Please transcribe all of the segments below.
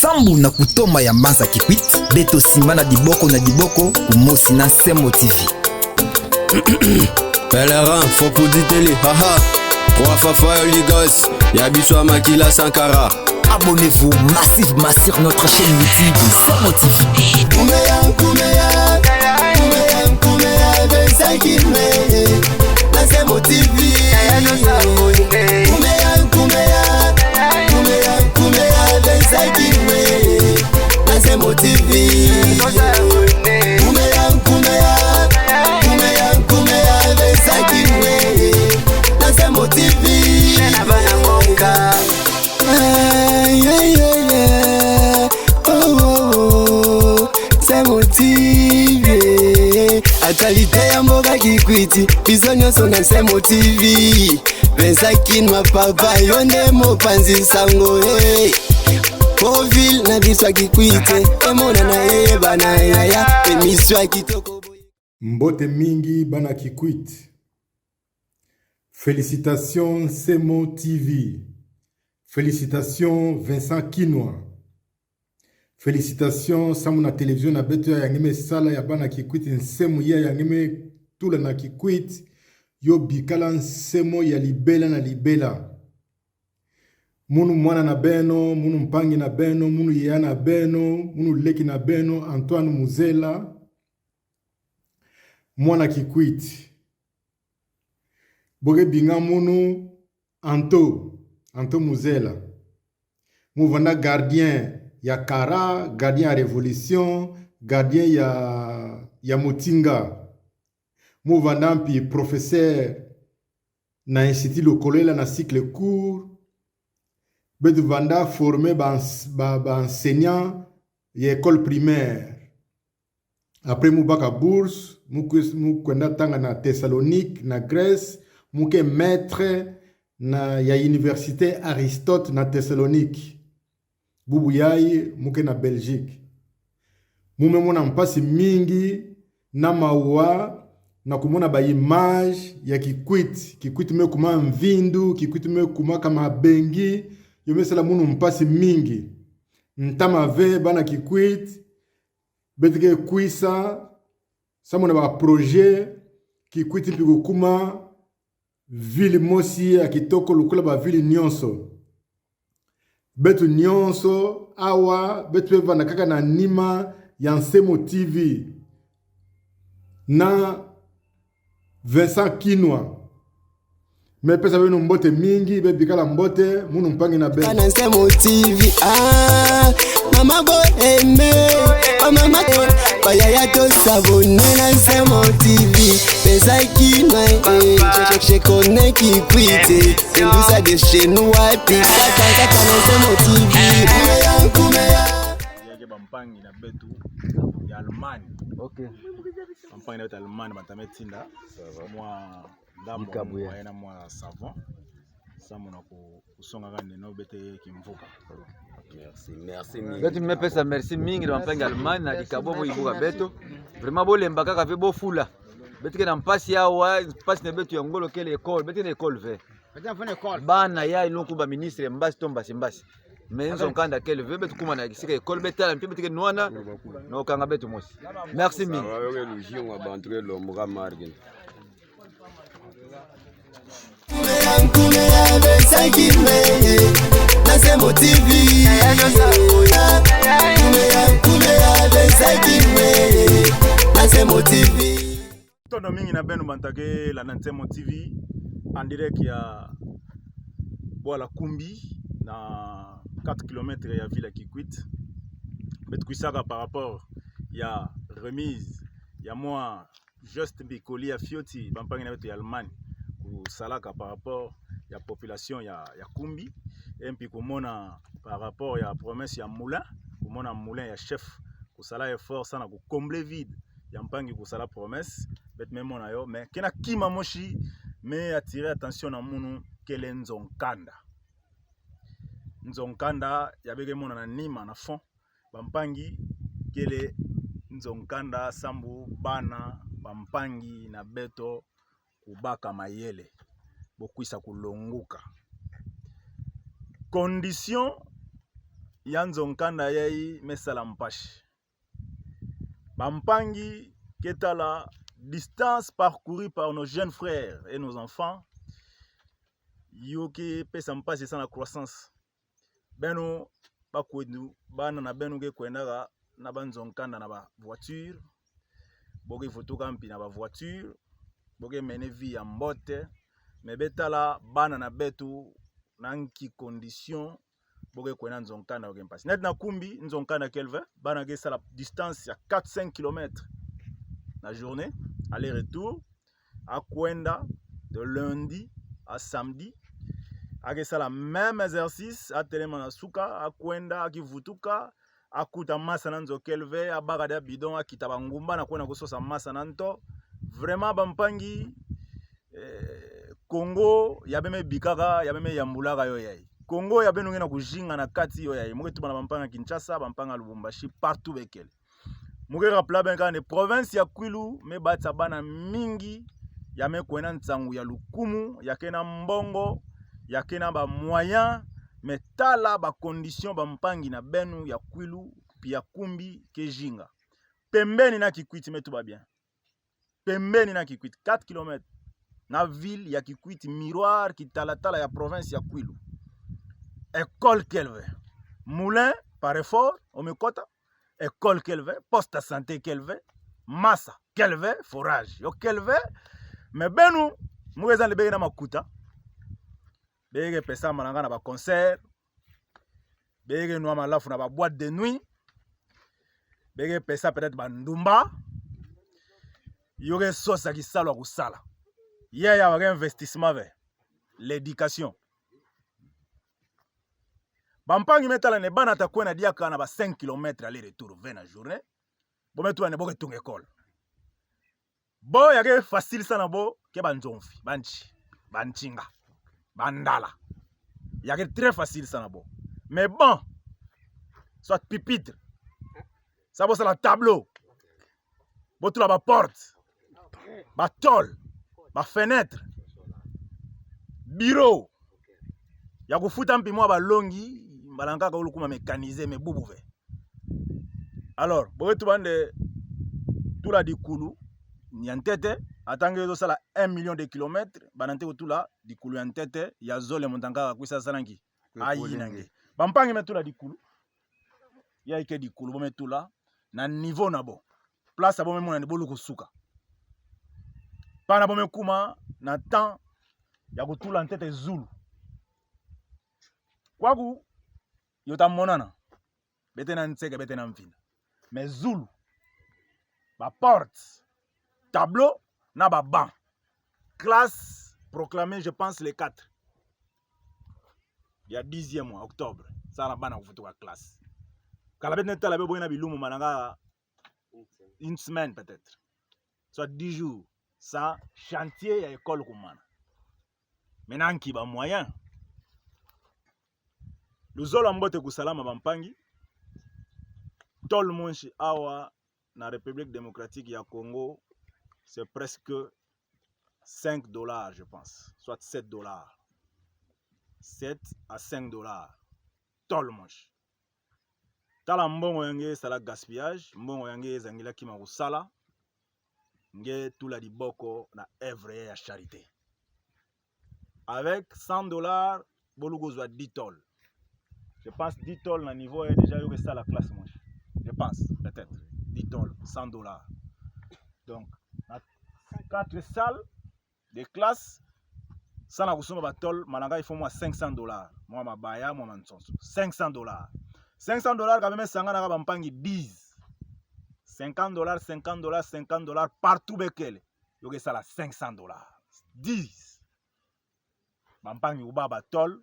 Sambu na kutoma ya Mbanza Kikwit, beto sima na diboko na diboko kumosi na Nsemo TV. Pèlerin, faux pour télé, haha. Trois fafa ligos, ya biso ya makila Sankara. Abonnez-vous massivement sur notre chaîne YouTube Nsemo TV. Kumeya, kumeya, kumeya, kumeya, Vincent Kimeye, na Nsemo TV. Kumeya, kumeya, kumeya, kumeya, Vincent Kimeye, na Nsemo TV. Kumeya, kumeya, kumeya, kumeya, Vincent Kimeye, na Nsemo TV. Hey, yeah, yeah, yeah. Oh, oh, oh. Nsemo TV. Actualité ya mboka Kikwiti, biso nyonso na Nsemo TV. Vincent Kinwa papa, yo nde mopanzi sango, hey. Po ville na biso ya Kikwiti, emonana eyebana yaya, émission ya kitoko. Mbote mingi bana Kikwit. Félicitations Nsemo TV. Félicitations Vincent Kinwa. Félicitations Samu na télévision na beto ya yangeme sala ya bana Kikwit Nsemo ya yangeme tula na Kikwit yo bikala Nsemo ya libela na libela. Munu mwana na beno, munu mpangi na beno, munu yeya na beno, munu leki na beno, Antoine Muzela, mwana Kikwit. Boke binga munu Anto, Anto Muzela. Muvanda gardien ya Kara, gardien ya Révolution, gardien ya Motinga. Muvanda mpi professeur na Institut Lokolela na cycle court. Betu vanda formé ba enseignant ya école primaire. Après mubaka bourse, mukwenda tanga na Thessalonique na Grèce, muke maître na ya université Aristote na Thessalonique. Bubu yai muke na Belgique. Mume mona mpasi mingi na mawa na kumona ba image ya Kikwit, Kikwit me kuma mvindu, Kikwit me kuma kama bengi, yo mesala munu mpasi mingi. Ntama ve bana Kikwit betike kwisa samona ba projet Kikwit mpi kokuma ville mosi ya kitoko lokola ba ville nyonso. Betu nyonso awa betu bevanda kaka na nima ya Nsemo TV na Vincent Kinwa. Me pesa bino mbote mingi, bebikala mbote munu mpangi na beno. Na Nsemo TV, ah, mama bo aime, ba mama ba yaya to s'abonner na Nsemo TV. Vincent Kinwa, eh, je connais Kikwit, c'est tout ça de chez nous, ouais, puis kaka kaka na Nsemo TV. Kumeya, kumeya. Yake ba mpangi na betu ya Allemagne. Ok. Ba mpangi na betu ya Allemagne batame tinda. Mwa ndambo Likabu ya. mwa na mwa savon. Sambo na kusonga kaka neno bete kimvuka. Merci, merci mingi. Betu mepesa merci mingi na mpangi Allemagne na likabo bo ibuka beto. Vraiment bolemba kaka ve bofula. Betu ke na mpasi awa, mpasi na betu ya ngolo kele école, betu na école ve. Bana ya ilonku ba ministre mbasi to mbasi mbasi. Mais nzo nkanda kele ve betu kuma na kisika école betala mpe betu ke nwana na okanga betu mosi. Merci mingi. Sawa, yoke lujingwa bantu ke lombuka margin. Kumeya, kumeya, Vincent Kimeye, na Nsemo TV. Kumeya, kumeya, Vincent Kimeye, na Nsemo TV. Tondo mingi na beno bantake la na Nsemo TV en direct ya Bwala Kumbi na 4 km ya ville ya Kikwit. Betu kuisaka par rapport ya remise ya mwa juste bikoli ya fioti bampangi na betu ya Allemagne kusalaka par rapport ya population ya Kumbi et puis komona par rapport ya promesse ya moulin, komona moulin ya chef kusala effort sana ku combler vide ya mpangi kusala promesse bet même mona yo mais kena kima moshi mais attirer attention na munu kele nzonkanda. Nzonkanda ya beke mona na nima na fond bampangi kele nzonkanda sambu bana bampangi na beto kubaka mayele bokwisa kulonguka condition. Ya nzonkanda yai mesala mpashi. Bampangi ketala distance parcourue par nos jeunes frères et nos enfants yoki pesa mpasi esa na croissance beno bakwendu bana na beno ke kwendaka na banzonkanda na ba voiture boke votuka mpi na ba voiture boke mene vie ya mbote me betala bana na betu na nki condition boke kwenda nzonkanda oke mpasi neti na kumbi nzonkanda kelvin bana ke sala distance ya 4 5 km na journée aller retour akwenda de lundi à samedi akesala même exercice atelema na suka akwenda akivutuka akuta masa na nzokelve abaka dia bidon akita bangumba na kwenda kososa masa na nto vraiment bampangi eh, Congo ya beme bikaka ya beme yambulaka yo yai Congo ya beno ngena kujinga na kati yo yai moke tuba na bampanga Kinshasa bampanga Lubumbashi partout bekele moke rappela ben kane province ya Kwilu me batsa bana mingi ya me kwena ntsangu ya lukumu ya kena mbongo ya kena ba moyen me tala ba condition ba mpangi na benu ya Kwilu pia kumbi ke jinga pembeni na Kikwiti me tuba bien pembeni na Kikwit 4 km na ville ya Kikwit miroir kitalatala ya province ya Kwilu école Kelve moulin par effort omekota école Kelve poste de santé Kelve massa Kelve forage yo Kelve me benu muke eza lebeke na makuta beyeke pesa malanga na ba concert beyeke nwa malafu na ba boîte de nuit beyeke pesa peut-être bandumba yoke sosa kisalo ya kosala ye ya wake investissement ve l'éducation bampangi metala ne bana ta kwena diaka na ba 5 km aller retour ve na journée bometuba ne boke tunga ekole bo yake facile sana bo ke banzomfi banchi banchinga bandala yake très facile sana bo mais bon soit pupitre ça bosala tableau botula baporte batole bafenetre bureau ya kofuta mpi mwa balongi mbala nkaka olukuma mécanise me bubu ve alors boyetu bande tula dikulu ya ntete atangi ezosala 1 million de kilomètre bana nte kotula dikulu ya ntete ya zole moto ankaka kwisa asalanki ayinange bampangi metula dikulu ya ike dikulu bometula na niveau na bo place ya bomemona ni boluku suka pana bomekuma na temps ya kotula ntete zulu kwaku yotamonana bete na nseke bete na mvina mais zulu baporte tableau na baban classe proclamée je pense les 4 ya 10e mois octobre sala bana kofutuka classe kala bete netala be boye na bilumu mananga une semaine peut-être soit 10 jours sa chantier ya école kumana maintenant nki ba moyen luzolo mbote kusalama bampangi tol munshi awa na République démocratique ya Congo c'est presque 5 dollars je pense soit 7 dollars 7 à 5 dollars tol munshi tala mbongo yange esala gaspillage mbongo yange ezangelaki ma kosala nge tula liboko na œuvre ya charité avec 100 dollars boluko ozwa 10 tol je pense 10 tol na niveau ya déjà yoka esala classe moi je pense peut-être 10 tol 100 dollars donc na 4 salles de classe sana kosomba batol malanga il faut mwa 500 dollars mwa mabaya mwa mansonso 500 dollars 500 dollars quand même esanganaka bampangi 10 50 dollars 50 dollars 50 dollars partout bekele yoka esala 500 dollars 10 bampangi koba batol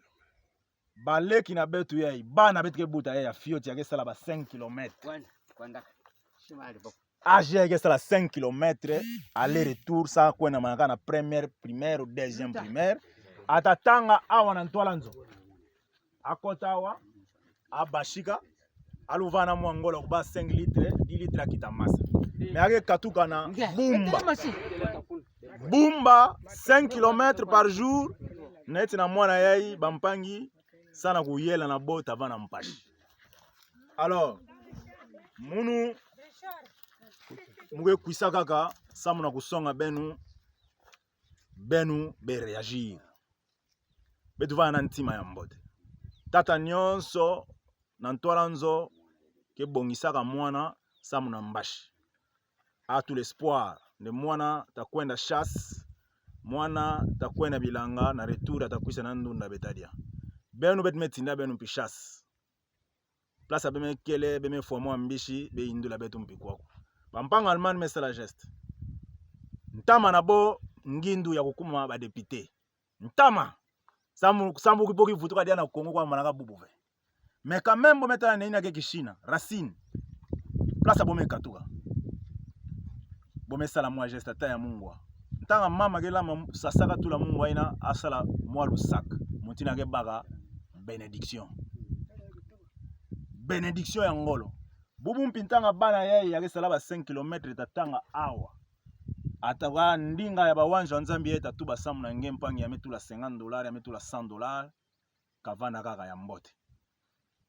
baleki na betu yai bana betu kebuta ya fioti yake esala ba 5 km age yake esala 5 km aller retour sa kwenda manaka na première primaire ou deuxième primaire atatanga awa na ntwala nzo akota awa abashika aluva na mwa ngola kuba 5 litre 10 litre akita masa me ake katuka na bumba bumba 5 km par jour neti na mwana yai bampangi sana kuyela na bota va na mpashi. Alors munu mukekwisa kaka samu na kusonga benu benu bereagir betu vana na ntima ya mbote tata nyonso na ntwala nzo kebongisaka mwana samu na mbashi a tout l'espoir nde mwana takwenda chasse, mwana takwenda bilanga na retour atakwisa na ndunda betadia benu beti metinda benu mpi chasse place abeme kele beme fwa mwa mbishi beindula betu mpi kwaku bampanga Allemagne mesala geste ntama na bo ngindu ya kokuma ba député ntama sambu sambu kiboki vutuka dia na Congo kwa manaka bubu ve mais quand même bometala nini ake kishina racine place abome katuka bomesala mwa geste ata ya mungwa ntanga mama kelama sasaka tula mungwa ina asala mwa lusaka mutina ke baka benediction benediction ya ngolo bubu mpi ntanga bana yaye yakesala ba 5 km tatanga awa ataka ndinga ya bawanja wa nzambi ye tatu basamu na nge mpangi ya metula 50 dollars ya metula 100 dollars kavanda kaka ya mbote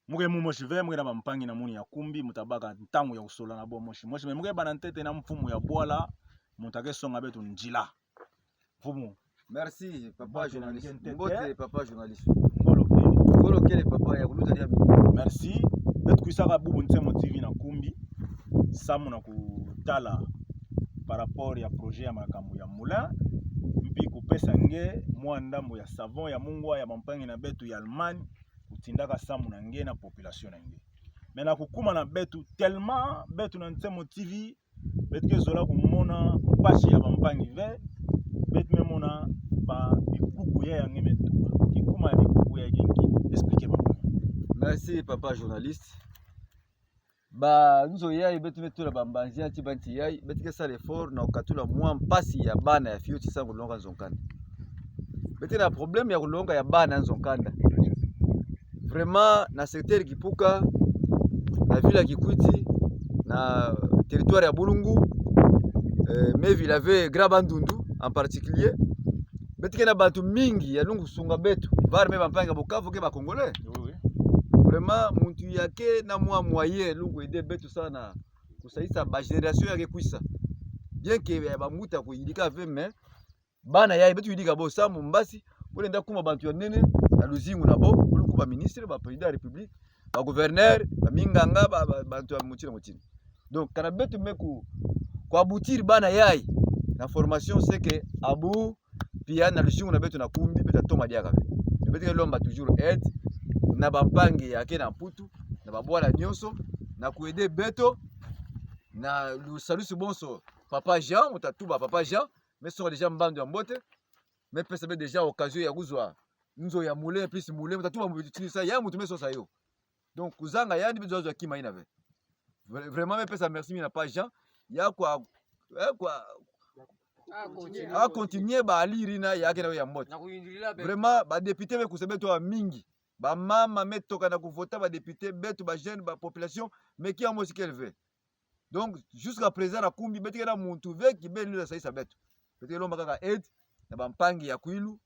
muke mu moshi ve muke na bampangi na muni ya kumbi mutabaka ntango ya kusola na bo moshi moshi me muke bana ntete na mfumu ya bwala mutu akesonga betu njila mfumu. Merci papa Mbote na journaliste. ngente. Mbote papa journaliste. Ngolo kele. Ngolo kele papa ya kuluta dia mingi. Merci betu kuisaka bubu ntemo TV na kumbi samu na kutala par rapport ya projet ya makambo ya moulin mpi kopesa nge mwa ndambo ya savon ya mungwa ya bampangi na betu ya Allemagne kutindaka samu na nge na population na nge me na kokuma na betu tellement betu na ntemo TV betu kezola komona mpasi ya bampangi ve betu memona ba bikuku ya yange metuba kikuma ya bikuku ya genki explique bampangi. Merci papa journaliste. Ba nzo yai betu metula bambanzi anti banti yai betu kesala effort na okatula mwa mpasi ya bana ya fio tisa kulonga nzonkanda. Betu na problème ya kulonga ya bana nzonkanda. Vraiment na secteur Kipuka na ville ya Kikwiti na territoire ya Bulungu mais ville avait Grand Bandundu en particulier betu na bantu mingi ya lungu sunga betu varme bampanga Bukavu ke ba Congolais. Oui, oui. Vraiment muntu yake na mwa moyen lungu ede betu sana kusaisa ba génération yake kwisa bien que ya bamuta kuyidika ve mais bana yaye betu yidika bo samu mbasi bolenda kuma bantu ya nene na luzingu na bo boluku ba ministre ba président ya république ba gouverneur ba minganga ba, ba, bantu ya mutina mutina donc kana betu meku kuabutir bana yaye na formation c'est que abu pia na luzingu na betu na kumbi betu atoma diaka ve betu lomba toujours aide na bampangi yake na mputu na babwala nyonso na kuede beto na lusalusi bonso papa Jean mutatuba papa Jean mais soka déjà mbando ya mbote mais pesa be déjà occasion ya kuzwa nzo ya moulin plus moulin mutatuba mutinisa ya mutu meso sayo donc kuzanga yani bezo zwa kima ina ve vraiment mais pesa merci mina pa Jean ya kwa kwa a continuer ba aliri na yake na ya mbote vraiment ba député be kusebe to mingi ba mama metoka na kuvota ba député betu ba jeune ba population mais qui a mosi qu'elle veut donc jusqu'à présent na kumbi betike na muntu ve kibeni la saisa betu betike lomba kaka aide na bampangi ya Kwilu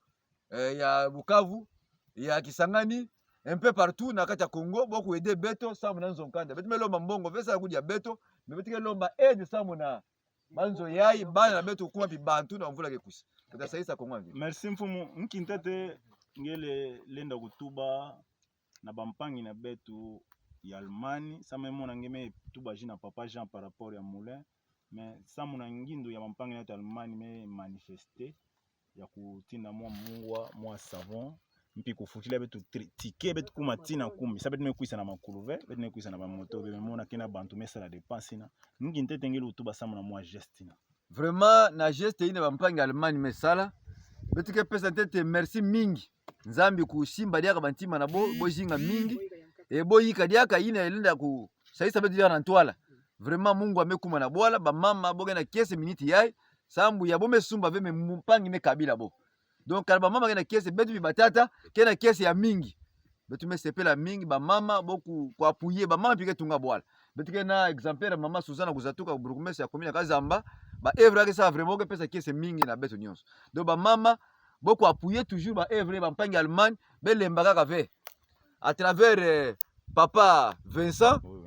ya Bukavu ya Kisangani un peu partout na kati ya Congo boku aider beto sambu na nzonkanda betu melomba mbongo vesa kudia beto mais betike lomba aide sambu na banzo yai bana na beto kuma pi bantu na mvula kekusi kutasaisa Congo mvi. Merci mfumu nkintete ngele lenda kutuba na bampangi na betu ya Allemagne sama emona ngeme tuba jina papa Jean par rapport ya moulin mais samu na ngindu ya bampangi na betu ya Allemagne me manifester ya kutinda mwa mungwa mwa savon mpi kufutila betu ticket betu kuma tina kumi sa betu mekwisa na makulu ve betu mekwisa na bamoto be memona kena bantu mesala dépense na nkintete ngele kutuba samu na mwa geste na vraiment na geste ine bampangi ya Allemagne mesala betu ke pesa ntete merci mingi nzambi kusimba diaka bantima na bo bozinga mingi e boyika diaka ina elenda ku saisa betu diaka na ntwala vraiment Mungu amekuma na bwala ba mama boge na kiese miniti yai sambu ya bome sumba ve me mpangi me kabila bo donc kala ba mama ke na kiese betu bi batata ke na kiese ya mingi betu me sepela mingi ba mama boku ko appuyer ba mama pike tunga bwala betu ke na exemplaire mama Suzana kuzatuka bourgmestre ya commune ya Kazamba ba œuvre yake sa vraiment ke pesa kiese mingi na betu nyonso donc ba mama boko appuyer toujours ba œuvre ba mpangi Allemagne belemba kaka ve à travers papa Vincent oui, oui.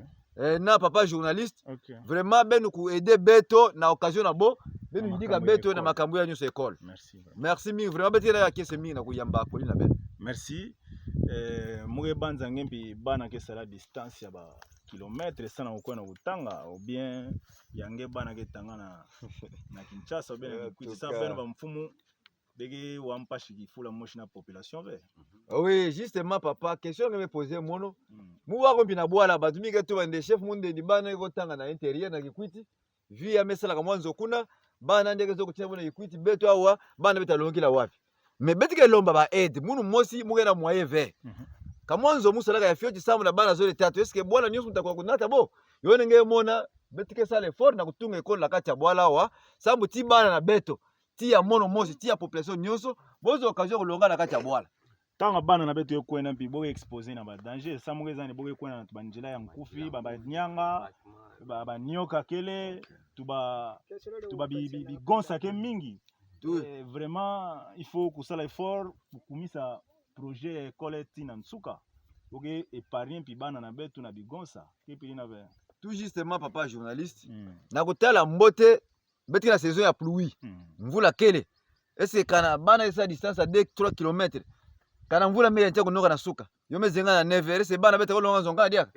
Na papa journaliste. Okay. Vraiment benu ku aider beto na occasion na bo benu Na yidika makambo ya beto na école. makambo ya nyonso école. Merci vraiment. Merci mingi vraiment beto na kese mingi na kuyamba koli na beno. Merci. Muke banza nge mpi bana ke sala distance ya ba kilomètre sana kokwena kotanga ou bien yange bana ke tanga na Kinshasa ou bien na En Kikwit. tout Sa cas. beno ba mfumu deke wampashi kifula moshi na population ve. Oui, justement papa, question que me poser mono. Mu wako mpi na bwala bato mingi to bande chef munde di bana ekotanga na intérieur na Kikwiti. Vi ya mesalaka mwa nzokuna bana ndenge zokotia bona Kikwiti beto awa bana beta longila wapi. Mais beti ke lomba ba aide munu mosi muke na moyen ve. Kamwanzo musalaka ya fioti sambu na bana zole tatu eske bwana nyonso mutakuwa kunata bo. Yo ndenge mona beti ke sala effort na kutunga ekole na kati ya bwala awa sambu ti bana na beto ti ya mono mosi ti ya population nyonso bozo occasion kolonga na kati ya bwala. Ntango bana na beto ekwena mpi boke expose na badanger sa moko eza ni boke ekwena na banzela ya nkufi ba banyanga ba banyoka kele tuba bigonsa ke mingi. Vraiment il faut kosala effort kokumisa projet ya ekole ntina nsuka boke épargne mpi bana na beto na bigonsa ke pili na be. Tout justement papa journaliste, na kotala mbote betiki na saison ya pluie, mvula kele ese kana bana esa distance ya 2 3 km kana mvula meya ntia konoka na suka yo mezenga na 9h ese bana bete kolonga nzonga diaka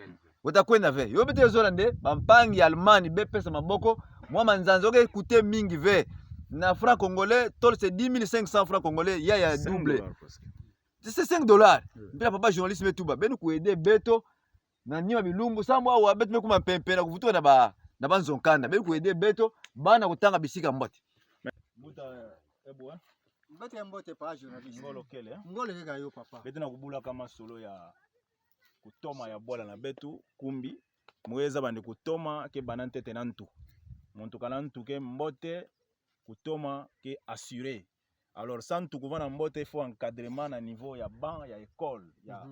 otakwenda ve yo bete ezola nde bampangi ya Allemagne bepesa maboko mwa manzanza oke coûter mingi ve na franc congolais tol c'est 10 500 francs congolais ya Cinq double dollars presque. C'est 5 $. Mpela papa journaliste metuba benu kuaider beto na nima bilumbu sambo awa beto mekuma mpempe na kuvutuka na banzonkanda benu kuaider beto bana kotanga bisika mbote. Mbuta ebwa. Mbote mbote pa journaliste. Ngolo kele, eh? Ngolo kaka yo papa. Beto na kubulaka masolo ya kutoma ya bwala na betu kumbi mweza bandi kutoma ke bana ntete na ntu muntu kana ntu ke mbote kutoma ke assuré. Alors sans ntu kuvana mbote il faut encadrement na niveau ya banc ya école ya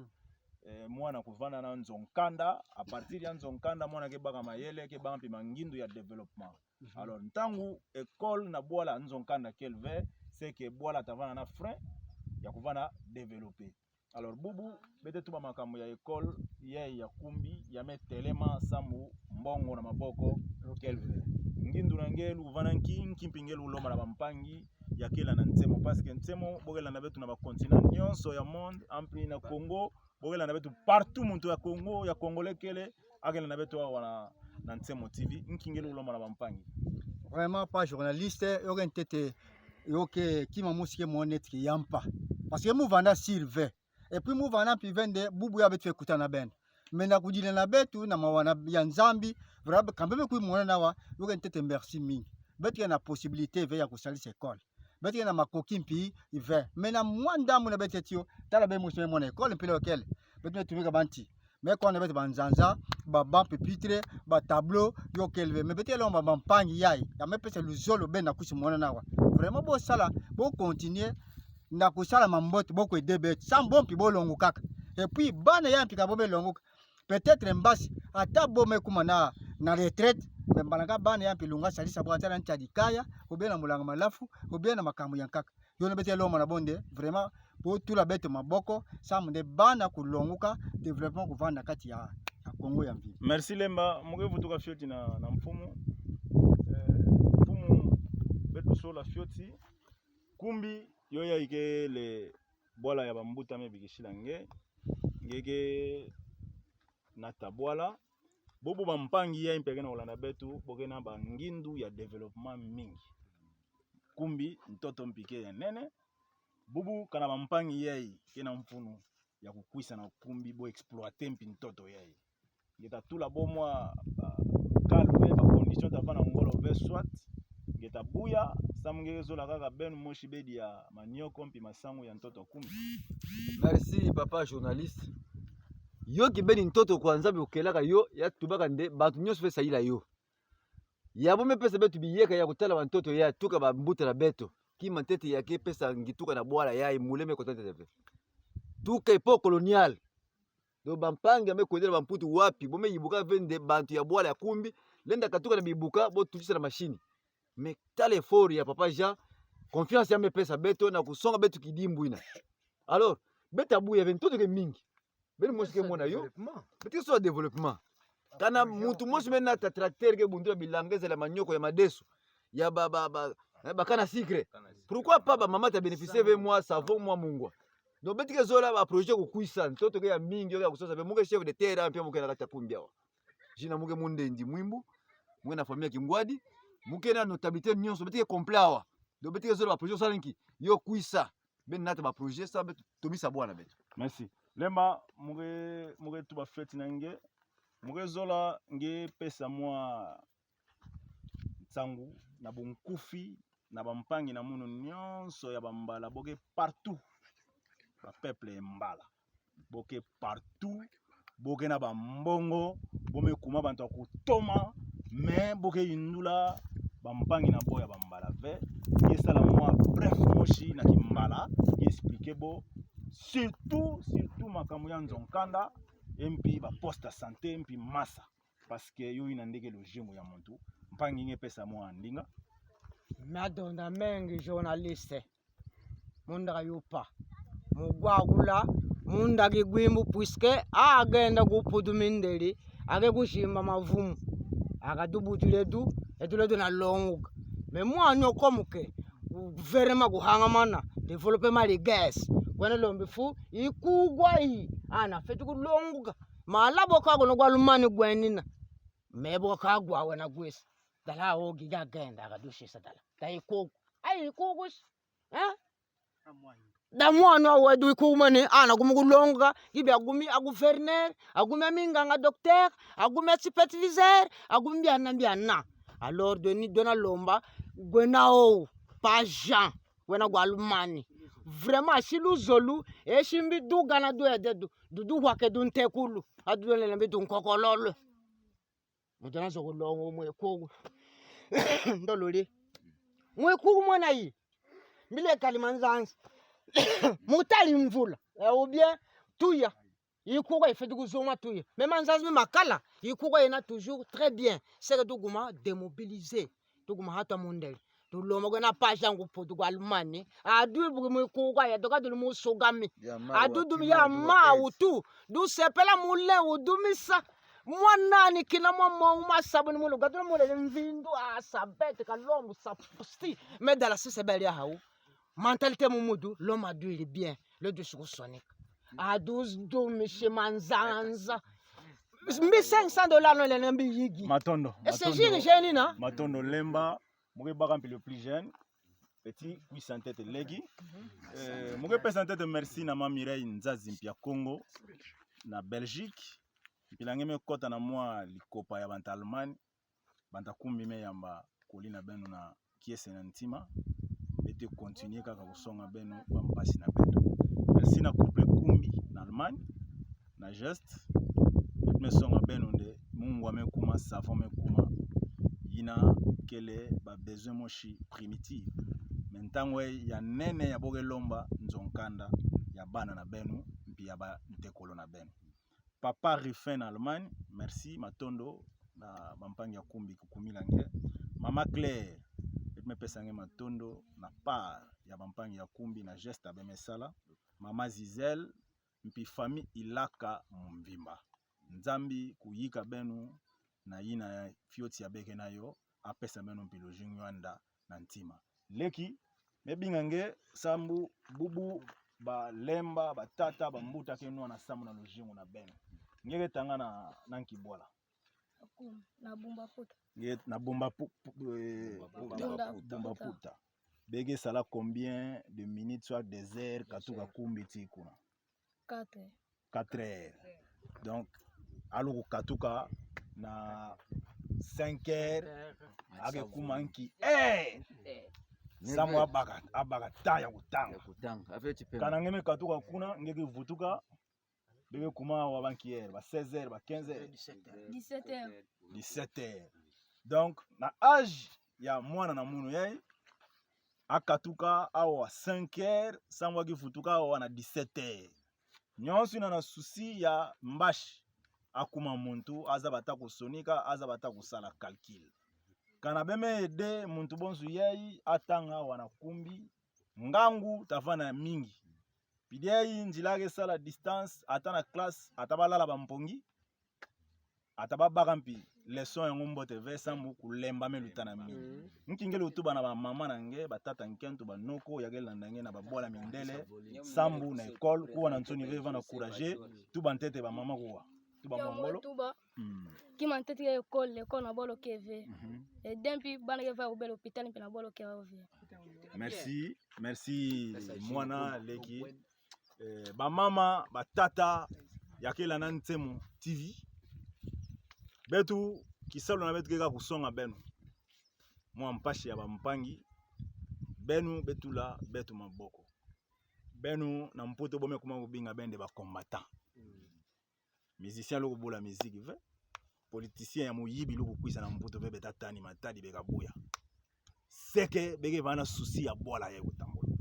mwana kuvana na nzonkanda à partir ya nzonkanda mwana ke baka mayele ke baka mpe mangindu ya développement. Alors ntangu école na bwala nzonkanda kelve c'est que bwala tavana na frein ya kuvana développer. Alors bubu bete tuba makambo ya école ye ya kumbi ya metelema sambu mbongo na maboko kelve ngindu na ngelu uvana nki nkimpi ngelu ulomba na bampangi ya kela na ntsemo parce que ntsemo bokela na betu na ba continent nyonso ya monde ampli na Congo bokela na betu partout muntu ya Congo ya Congolais kele akela na betu awa na Ntsemo TV nki ngelu ulomba na bampangi. Vraiment pas journaliste yoke ntete yoke kima musike monet ki yampa parce que muvanda sirve et puis muvanda mpi vende bubu ya betu ekuta na bene mais na kudila na betu na mawana ya Nzambi vraiment quand même kui mona nawa yoke ntete merci mingi betu ya na possibilité ve ya kosalisa école betu ya na makoki mpi ve mais na mwa ndambu na betu tio tala be muso mona école mpi lokele betu metumika banti mais quand betu banzanza ba banc pupitre ba tableau yo kelve mais betu elomba bampangi yai ya mepesa luzolo be na kusi mona nawa vraiment bosala bo continuer na kosala mambote boko aider betu sans bon mpi bolongo kaka et puis bana ya mpika bo belongo peut-être mbasi ata bome kuma na retraite mais mbalanga bana ya mpi lunga salisa bo ata na ntia dikaya ou bien na mulanga malafu ou bien na makambo ya nkaka yo na bete elomba na bonde vraiment botula bete maboko sambu nde bana kulonguka développement kovanda kati ya Congo ya mvimbi. Merci Lemba muke vutuka fioti na mfumu mfumu betu sola fioti kumbi yo ya ike le bwala ya bambuta me bikishila nge ngeke na tabwala bobo bampangi ya impeke na kolanda betu boke na bangindu ya développement mingi kumbi ntoto mpike ya nene bubu kana bampangi yai ke na mfunu ya kokwisa na kumbi bo exploiter mpi ntoto yai ngeta tula bo mwa ba calme ba condition ta na ngolo ve soit ngeta buya samu ngeke zola kaka ben moshi bedi ya manioko mpi masangu ya ntoto kumbi. Merci papa journaliste. Yo kibeni ntoto kwa Nzambe okelaka yo ya tubaka nde bato nyonso fe sayila yo. Ya bo mepesa betu biyeka ya kotala ba ntoto ya tuka ba mbuta na beto kima ntete ya ke pesa ngituka na bwala ya muleme kota tete fe. Tuka epo colonial. Do bampangi ame kwendela bamputu wapi bome yibuka vende bantu ya bwala ya kumbi lenda katuka na bibuka bo tutisa na machine. Mais tala effort ya papa Jean confiance ya mepesa beto na kusonga beto kidimbu ina. Alors beta buya ve ntoto ke mingi. Beni mosike mona yo. Beti so développement. Kana mutu mosi me nata tracteur ke bundula bilanga ezala manyoko ya madesu ya ba ba ba eh, bakana sucre. Pourquoi pas ba mama ta bénéficier ve moi savon moi mungwa. Donc betike zola ba projet ko kuisa ntoto ke ya mingi ya kusosa be muke chef de terre mpe muke na kati ya kumbi awa. Jina muke mundendi mwimbu muke na famille ya Kingwadi muke na notabilité nyonso betike complet awa. Donc betike zola ba projet osalinki yo kuisa ben nata ba projet sa beto tomisa bwana beto. Merci. Lemba muke muke tuba fête na nge muke zola nge pesa mwa nsangu na bonkufi na bampangi na munu nyonso ya bambala boke partout ba peuple ya mbala boke partout boke na bambongo bomekuma banto ya kotoma me boke yindula bampangi na bo ya bambala ve esala mwa bref moshi na kimbala explique bo surtout surtout makambo ya nzonkanda mpi baposte ya sante mpi masa parce que yo ina ndenge lojengo ya muntu mpangi nge pesa mwa ndinga Madonda mengi journaliste mundaka yupa mugwakula mundaka igwimbu puisque agenda kupudu mindeli ake kushimba mavumu akadubutile du etuledu nalonguka me mwana okomuke gouvernement kuhangamana development liges kwene lombi fu ikugwa iyi ana fetu kulonguka malabo kako nokwalumani gwenina mebo kagwa wena gwesi dala ogi gagenda akadushisa dala dayikuku ayikukusi eh da mwana wedu ikumani ana kumukulonga ibe agumi a gouverneur agumi aminganga docteur agumi superviseur agumi biana biana alors doni dona lomba gwena o pa Jean wena gwalumani vraiment shiluzolu eshimbi dugana duede du dudu hwake duntekulu adudonele mbi dunkokololo mutana zokulonga mwekuku ndololi mwekuku mwana yi mbile kalimanzanzi mutali mvula ou bien tuya ikuka ifeti kuzoma tuya mais manzanzi mi makala ikuka yena toujours très bien seke tuguma démobiliser tuguma hata mundele tuloma kwena pasha nguphutu kwalumani aduibuki mwikuka ya tokaduli musukami adudumi ya mawu tu dusepela mule udumisa mwanani kina mwa mongu masabuni mulu gatula mulele mvindu asabete kalombu sapusti medala sisebele ya hau mentalité mumudu l'homme aduili bien le du sukusonika adudumishe manzanza mbi 500 dollars no lene mbi yigi matondo ese jini jeni na matondo lemba muke baka mpe le plus jeune petit kwisa ntete legi muke pesa ntete merci na ma Mireille Nzazi mpia Congo na Belgique mpilange mekota na mwa likopa ya banta Allemagne banta kumbi me yamba kolina benu na kiese na ntima bete continuer kaka kosonga benu bampasi na beto merci na couple kumbi na Allemagne na geste bete mesonga benu nde mungu amekuma savon mekuma yina kele ba besoin moshi primitive me ntango ya nene ya bokelomba nzonkanda ya bana na benu mpi ya bantekolo na benu papa Ruffin na Allemagne merci matondo na bampangi ya kumbi kukumila nge mama Claire mepesa nge matondo na part ya bampangi ya kumbi na geste abemesala mama Zizel mpi famille ilaka mumvimba nzambi kuyika benu na yina ya fioti ya beke na yo apesa benu mpi lojing ywanda na ntima leki mebinga nge sambu bubu balemba batata bambuta ke nwa na sambu na lojingu na benu ngeke tanga na, na nkibwala na bumba puta nge na bomba pu, pu, Bunda bomba puta beke sala combien de minutes soit des heures katuka kumbi ti kuna 4 4 heures donc aluku katuka na 5 heures ake kuma nki eh sambo abaka abaka ta ya kutanga kana ngeme katuka kuna ngeke vutuka beke kuma wa banki heure ba 16 heures ba 15 heures 17 heures 17 heures donc na age ya mwana na munu ye akatuka awa 5 heures sango akivutuka awa na 17 heures nyonso ina na susi ya mbashi akuma muntu aza bata kosonika aza bata kosala calcul kana beme ede muntu bonso yei atanga awa na kumbi ngangu tavana ya mingi pidi yei nzila akesala distance ata na classe ata balala bampongi Ata babaka mpi leçon yango mbote ve sambu kulemba me lutana mingi. Nkingeli otuba na bamama na nge, batata nkentu, banoko yakelanda nge na babwala mindele sambu na ekole kuwa na nsoni ve vana courage tuba ntete bamama kuwa tuba mongolo. Tuba kima ntete ya ekole l'école na bolo keve. Et dempi bana ke va ubele hôpital mpe na bolo ke ove. Merci, merci mwana leki. Bamama batata yakelanda Ntemo TV. Betu kisalo na betu keka kusonga benu. Mwa mpashi ya bampangi benu betula betu maboko. Benu na mpoto bome kuma kubinga bende ba combattant. Musicien loko bola musique ve. Politicien ya moyibi loko kwisa na mpoto ve beta tani matadi beka buya. Seke beke vana souci ya bola ya kutambola.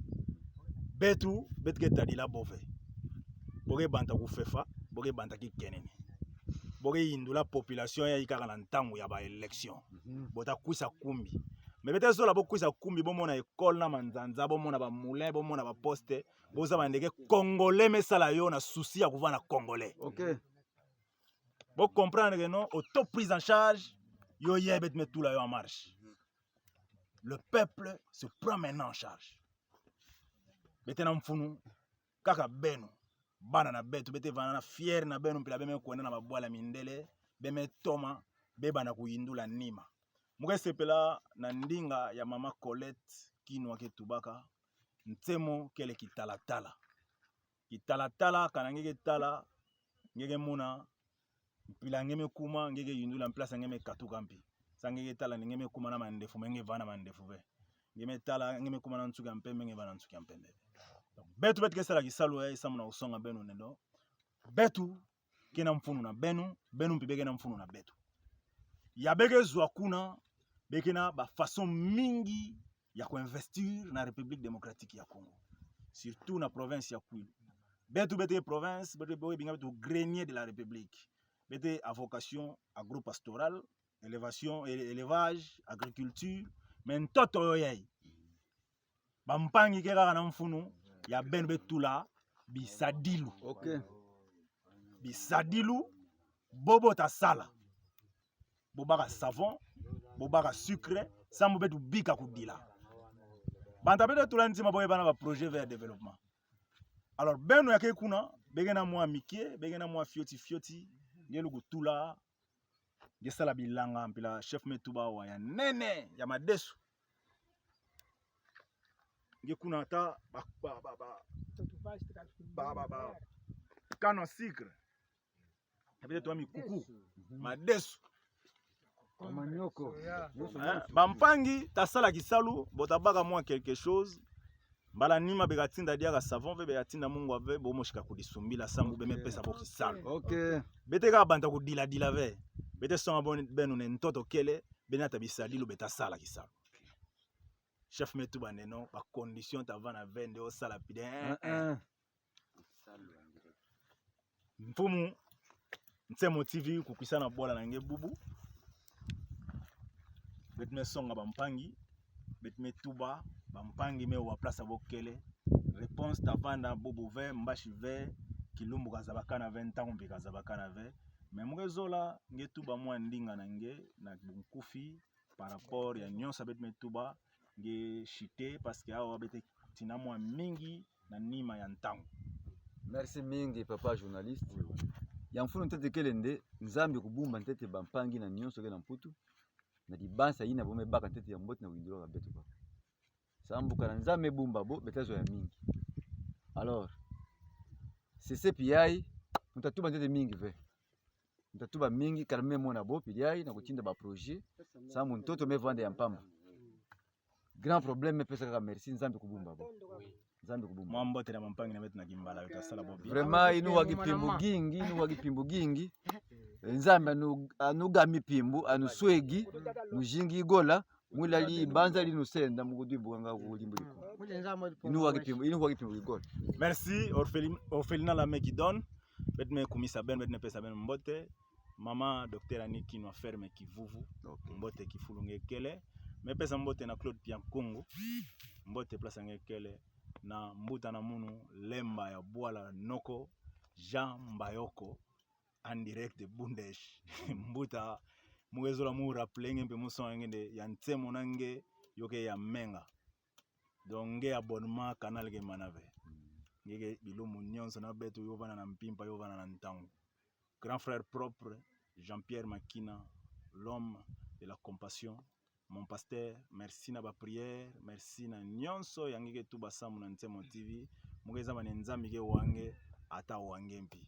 Betu betke tadila bove. Boke banta kufefa, boke banta kikenene. Boke yindula population ya ikaka na ntango ya ba élection. Bota kwisa kumbi. Mais bete zola bo kwisa kumbi bomona école na manzanza, bomona ba moulin, bomona ba poste, boza bandeke congolais mesala yo na souci ya kuvana congolais. OK. Bo comprendre que non, auto prise en charge, yo yebet met tout la yo en marche. Le peuple se prend maintenant en charge. Bete na mfunu kaka beno bana na betu bete vana na fier na beno mpila beme kwenda na babwala mindele beme toma beba na kuyindula nima. Muke sepela na ndinga ya mama Colette Kinwa ke tubaka ntemo kele kitalatala. Kitalatala kana ngeke tala ngeke mona mpila ngeme kuma ngeke yindula place ngeme katuka mpi. Sangeke tala ngeme kuma na mandefu menge vana mandefu ve. Ngeme tala ngeme kuma na ntsuka mpembe ngeme vana ntsuka mpembe. Donc betu betu kesala kisalo ya isamu na usonga benu nendo. Betu kena mfunu na benu, benu mpi beke na mfunu na betu. Ya beke zwa kuna beke na ba façon mingi ya koinvestir na République démocratique ya Congo. Surtout na province ya Kwilu. Betu bete province, bete boye binga betu grenier de la République. Bete a vocation agro-pastorale, élévation, élevage, agriculture, mais ntoto yo yai. Bampangi ke kaka na mfunu ya benu betula bisadilu. OK. Bisadilu bobo ta sala. Bobaka savon, bobaka sucre, sambo betu bika kudila. Banta bete tula nzima boye bana ba projet vers développement. Alors benu yake kuna bege na mwa mikie, bege na mwa fioti fioti, ngelu kutula ngesala bilanga mpila chef metuba wa ya nene ya madesu. Nge kuna ata ba ba ba ba ba ba ba kano sucre. Ebete toa mikuku madesu. Manioko. Bampangi tasala kisalu botabaka mwa quelque chose. Mbala nima beka tinda diaka savon ve beka tinda mungu ave bomoshika kudisumbila sambu beme pesa bo kisalu. OK. Bete ka banta kudila dila ve. Bete songa bon benu ne ntoto kele benata bisadilu beta sala kisalu. Chef metuba neno ba condition ta vana vende o sala pide. Mfumu Ntemo TV kukwisa na bola na nge bubu. Bet me songa bampangi, bet me tuba bampangi me wa place bokele. Réponse ta vanda bubu ve mbashi ve kilumbu kazabaka na 20 ans mpe kazabaka na ve. Mais mukezola nge tuba mwa ndinga na nge na bunkufi par rapport ya nyonso bet me tuba nge chité parce que awa bete tina mwa mingi na nima ya ntango. Merci mingi papa journaliste. Ya mfunu ntete kelende nzambe kubumba ntete bampangi na nyonso ke na mputu na dibansa yina bome baka ntete ya mbote na windula betu kaka. Sambuka na nzambe bumba bo betazo ya mingi. Alors CCPI mutatuba ntete mingi ve. Mutatuba mingi kalme mona bo piliai na kutinda ba projet sambu ntoto me vande ya mpamba. Grand problème pesa kaka merci nzambe kubumba bo. Nzambe kubumba. Mwa mbote na mampangi na betu na kimbala yote sala bobi. Vraiment inu wagipimbu gingi, inu wagipimbu gingi. Nzambe anuga mipimbu, anuswegi, mujingi igola, mulali banza linusenda mukudwibuka nga kulimbu liko. Inu wagipimbu igola. Merci Orphelina la main qui donne. Bet me kumisa ben, bet ne pesa ben mbote. Mama docteur Aniki no ferme kivuvu. Mbote kifulunge kele. Me pesa mbote na Claude Piankongo. Mbote place ngekele. Na mbuta na munu lemba ya bwala noko Jean Mbayoko. En direct de Bundesh. Mbuta mugezola mu rappeler nge mpe musonga nge nde ya nsemo na nge yoke ya menga. Donc nge abonnement canal ke manave. Ngeke bilumu nyonso na betu yovana na mpimpa yovana na ntango. Grand frère propre Jean-Pierre Makina, l'homme de la compassion, mon pasteur, merci na ba prière, merci na nyonso ya ngeke tu basamu na Nsemo TV. Mugeza bane nzambi ke wange ata wange mpi.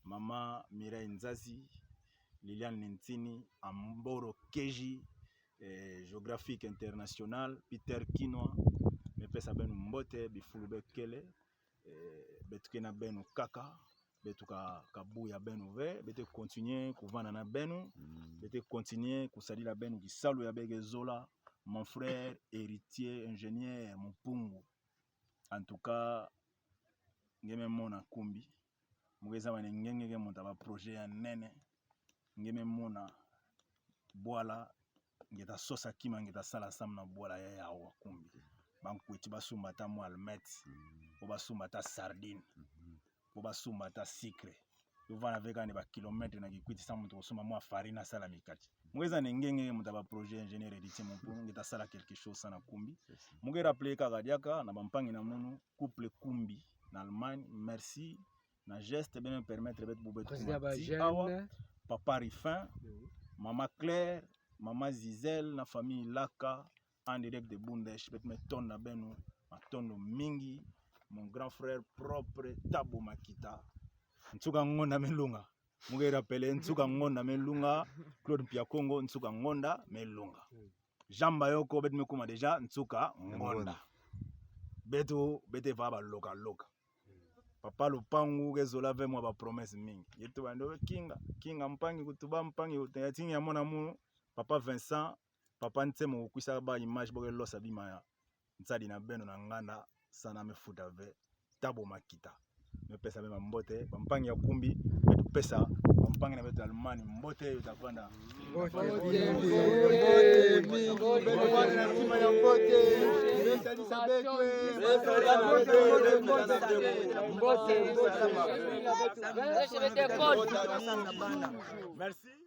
Mama Mireille Nzazi, Liliane Nentini, Amboro Keji, Géographique International, Peter Kinwa, mepesa benu mbote bifulu bekele, betuke na benu kaka, betuka kabuya benu ve, bete continuer kuvana na benu, bete continuer kusalila benu kisalu ya bege zola, mon frère héritier ingénieur Mupungu. En tout cas, ngeme mona kumbi, mugeza bane ngenge monta ba projet ya nene, ngeme mona bwala ngeta sosa kima ngeta sala sam na bwala ya yawa kumbi. Bankwiti basumba ta mwa almet, po basumba ta sardine, po basumba ta sucre. Yovana veka ne ba kilomètre na kikwiti sa mutu kosomba mwa farine asala mikati. Mugeza ne ngenge monta ba projet ingénieur héritier Mupungu ngeta sala quelque chose sana kumbi. Muge rappeler kaka diaka na bampangi na munu couple kumbi na Allemagne, merci na geste bien me permettre betu bubetu Président ba kumati awa. jeune. Papa Rifin, Mama Claire, Mama Zizel na famille Laka en direct de Bundesh betu metonda benu matondo mingi, mon grand frère propre Tabo Makita. Ntsuka ngonda melunga. Muge rappeler ntsuka ngonda melunga, Claude Piakongo ntsuka ngonda melunga. Jamba yoko betu mekuma déjà ntsuka ngonda. Betu bete va ba loka loka. Papa Lupangu kezola ve mwa ba promesse mingi. Yetu bando kinga, kinga mpangi kutuba mpangi kutuba tingi ya mona mu Papa Vincent, Papa Nsemo kukwisa ba image boke losa bima ya nsadi na beno na nganda sana mefuta ve Tabo Makita. Mepesa be mbote, ba mpangi ya kumbi, betu pesa ba mpangi na betu Allemagne mbote yotavanda. Mbote, mbote, mbote. Merci.